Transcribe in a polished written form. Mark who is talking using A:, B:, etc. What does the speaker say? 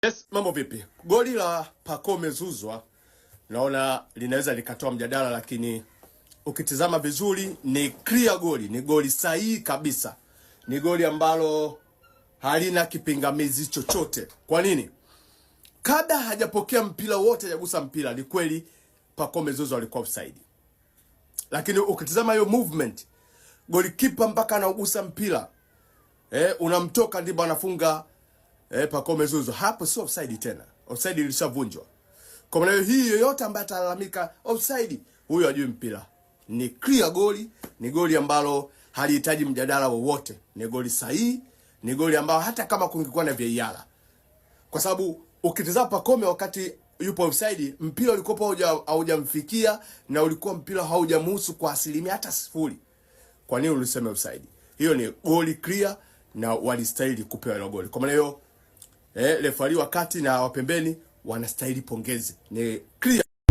A: Yes, mambo vipi? Goli la Pacome Zouzoua naona linaweza likatoa mjadala, lakini ukitizama vizuri ni clear goli, ni goli sahihi kabisa, ni goli ambalo halina kipingamizi chochote. Kwa nini? Kabla hajapokea mpira wote, hajagusa mpira, ni kweli Pacome Zouzoua alikuwa offside, lakini ukitizama hiyo movement, golikipa mpaka anaugusa mpira unamtoka ndipo anafunga Pacome Zouzoua. Hapo sio offside tena, offside ilishavunjwa. Kwa maana hii, yoyote ambaye atalalamika offside, huyo hajui mpira. Ni clear goli, ni goli ambalo halihitaji mjadala wowote, ni goli sahihi, ni goli ambalo hata kama kungekuwa na VAR, kwa sababu ukitazama Pacome wakati yupo offside, mpira ulikuwa haujamfikia na ulikuwa mpira haujamhusu kwa asilimia hata 0. Kwa nini ulisema offside? Hiyo ni goli clear na walistahili kupewa hilo goli. Kwa maana hiyo referee wa kati na wa pembeni wanastahili pongezi. Ni clear.